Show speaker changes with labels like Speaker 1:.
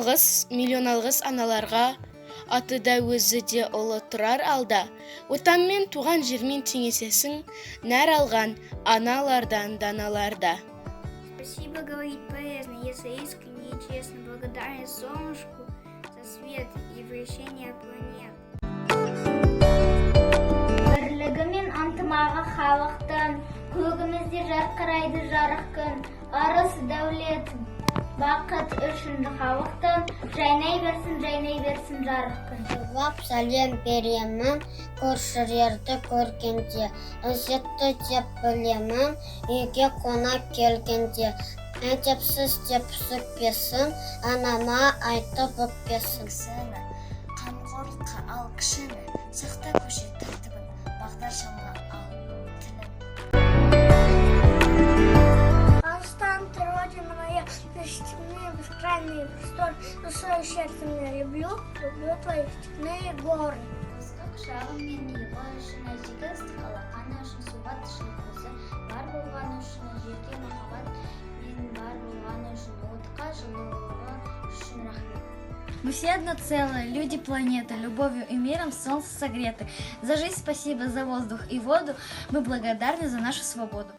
Speaker 1: Алғыс, миллион алғыс аналарға. Аты да, өзі де ұлы тұрар алда. Отанмен, туған жермен теңесесің, нәр алған аналардан даналарда.
Speaker 2: Спасибо говорить полезно, если искренне и честно. Благодарен солнышку за свет и вращение планет.
Speaker 3: Бірлігі мен ынтымағы халықтың, көгімізде жарқырайды жарық күн. Ырыс, дәулет, бақыт үшін халықтың, жайнай берсін, жайнай берсін жарық күн.
Speaker 4: Жылап сәлем беремін көршілерді көргенде, ізетті деп білемін үйге қонақ келгенде. Әдепсіз деп сөкпесін, анама айтып өкпесін.
Speaker 5: Кісіні қамқорлыққа ал, кішіні сақта, көше тәртібін бағдаршамға ал тілін.
Speaker 2: Казахстан, ты родина моя, на степные бескрайние просторы. Душой и сердцем я люблю, люблю твои степные горы.
Speaker 3: Қысқы құшағы мен иығы үшін, әжеге ыстық алақаны үшін, суға тіршілік көзі бар болғаны үшін, жерге махаббат мен бар болғаны үшін, отқа жылулығы үшін рахмет.
Speaker 6: Мы все одно целое, люди планеты, любовью и миром солнце согреты. За жизнь спасибо, за воздух и воду, мы благодарны за нашу свободу.